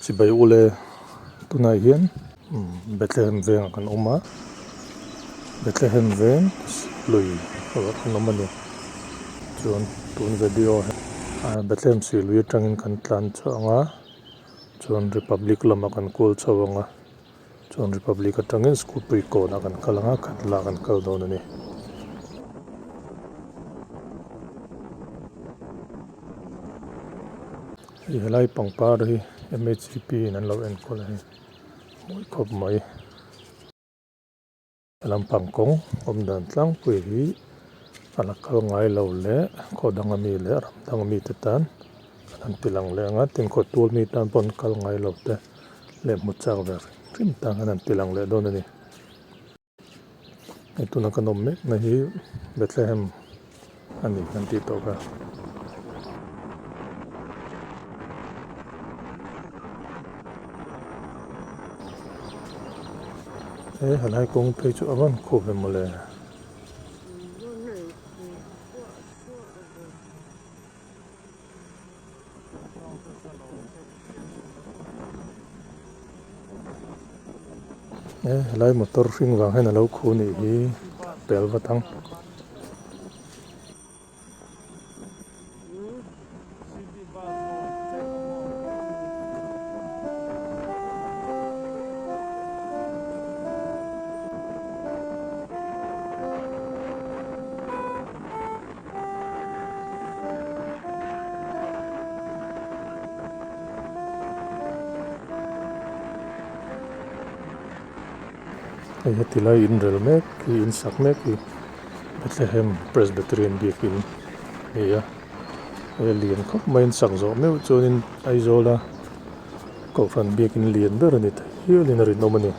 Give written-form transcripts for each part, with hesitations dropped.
Chibai ule tunah hian Bethlehem vengah kan awm a, Bethlehem veng lui erawh kan awm a ni. Chuan tun video ah Bethlehem sih lui atangin kan tlan chhuah ang a, chuan Republic lamah kan kual chho ang a, chuan Republic atangin Scooty kawnah kan kal ang a, Khatla kan kal dawn a ni. Hei helai pangpar hi M_H_P in an lo enkawl a hei mawi khawp mai lampang kawng awm dan tlangpui hi a la kal ngai lo leh khaw dang ami leh ram dang ami te tan an ti lang leh ang a tin khaw tul mi tan pawh an kal ngai lo te leh hmu chak ve hrim hrim tan an ti lang leh dawn a ni. Hei tuna kan awm mek na hi Bethlehem a ni kan tih tawh kha. He helai kawng phei chu a van khup em mawle. E helai motor hring vang hian alo khu nih hi pel vat ang. Hei heti lai inrel mek hi insak mek hi Bethlehem Presbyterian biakin a ni a hei a lian khawp mai insak zawh meuh chuanin Aizawla Kohhran biakin lian ber a ni thei hialin a rinawm a ni.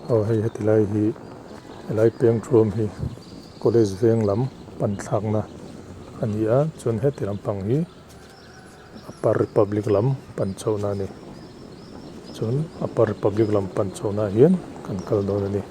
Aw hei heti lai hi helai peng thuam hi college veng lam pan thlakna a ni a chuan heti lampang hi Upper Republic lam pan chhohna a ni. Chuan Upper Republic lam pan chhohna ah hian kan kal dawn a ni.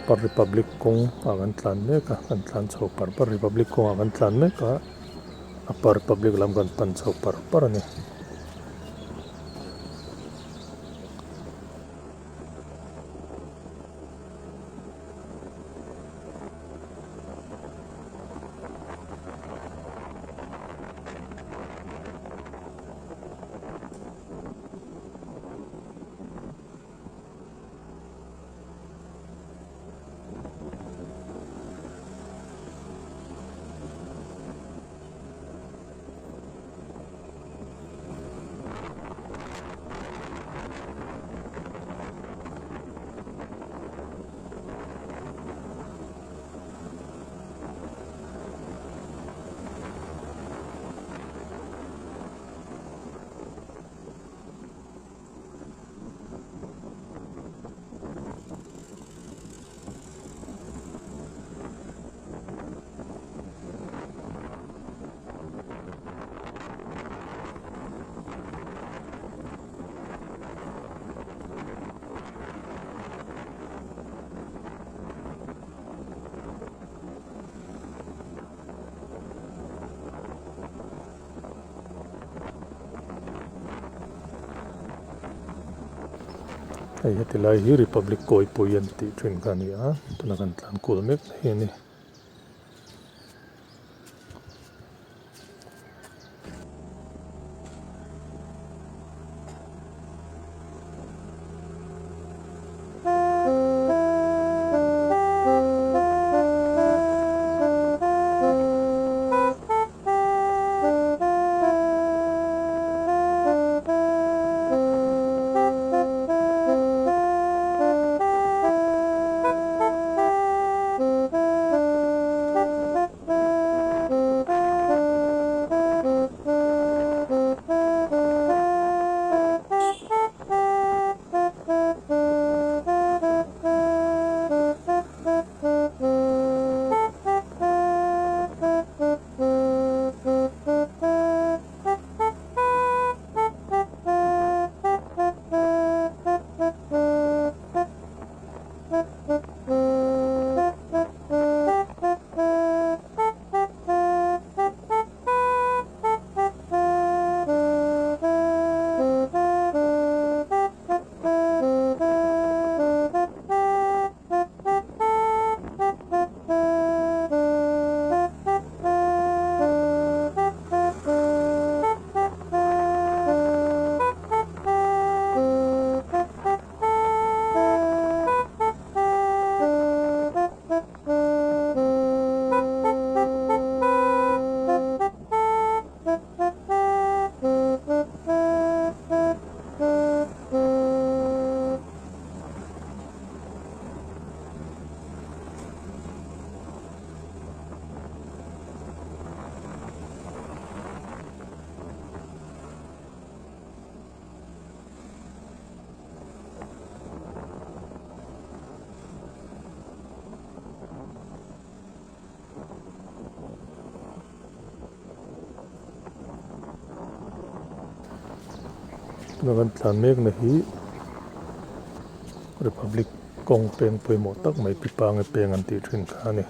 Upper Republic kawng ah kan tlan mek a kan tlan chho par par Republic kawng ah kan tlan mek a Upper Republic lam kan pan chho par par a ni. Hei heti lai hi Republic Kawipui an tih thin kha a ni a, tuna kan tlan kual mek na hi a ni. Tuna kan tlan mek na hi Republic kawng peng pawimawh tak mai pi pange peng an tih thin kha a ni.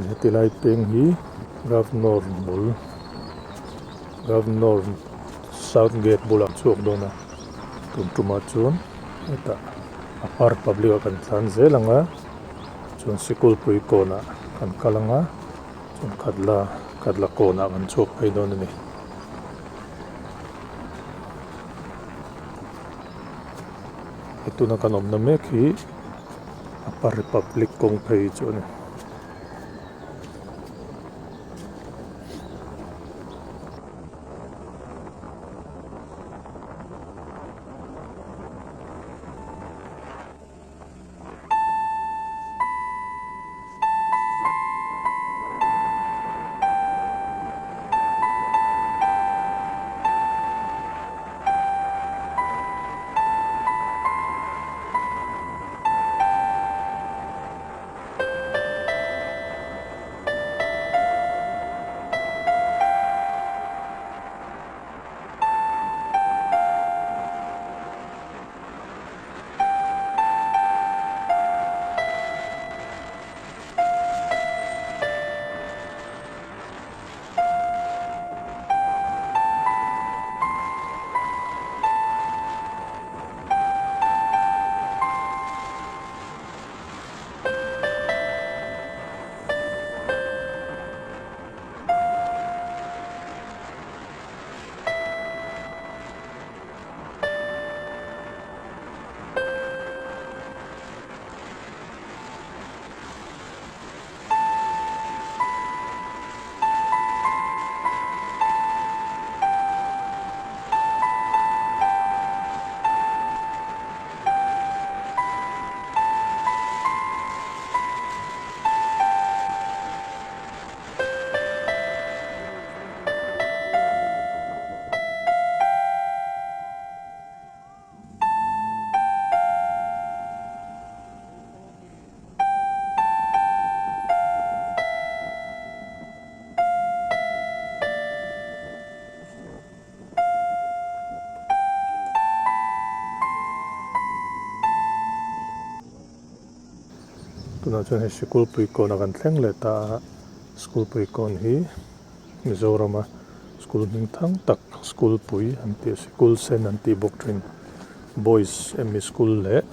Heti lai peng hi Governor bul Governor South Gate bulah a chhuak dawn a tun tumah chuan hetah a park public ah kan tlan zel ang a chuan sikul pui kawnah kan kal ang a chuan khatla khatla kawnah kan chhuak phei dawn a ni. Tuna kan awmna mek hi Upper Republic kawng phei chu a ni. Tunah chuan hei Sikulpui kawnah kan thleng leh ta a, Sikulpui kawn hi Mizorama school hming thang tak school pui an tih sikul sen an tih bawk thin Boys M E School leh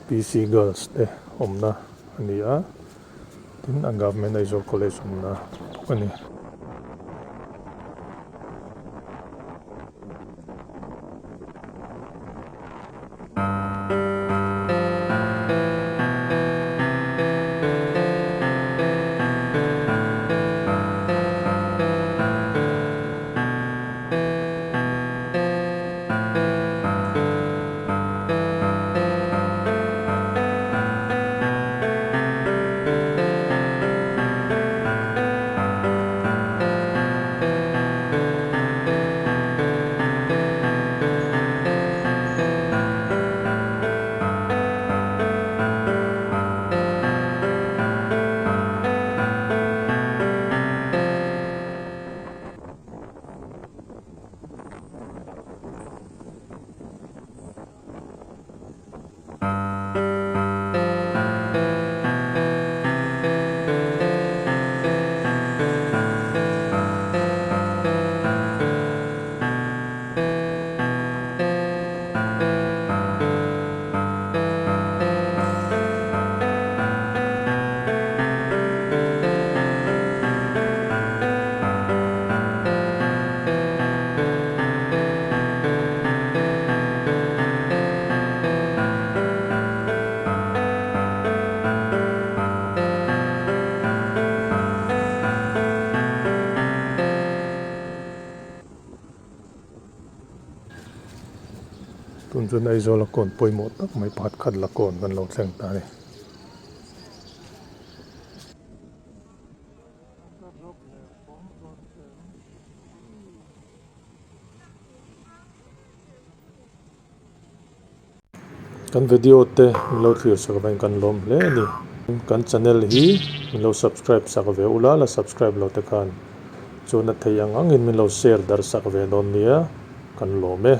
P C Girls te awmna a ni a, tin a Government Aizawl College awmna bawk a ni. Tun chuan Aizawl a kawn pawimawh tak mai pakhat khat la kawn kan lo thleng ta a ni. Kan video te min lo thlir sak avangin kan lawm hle a ni. Kan channel hi min lo subscribe sak ve ula, la subscribe lo te khan chuan a theih ang angin min lo share darh sak ve dawn nia, kan lawm e.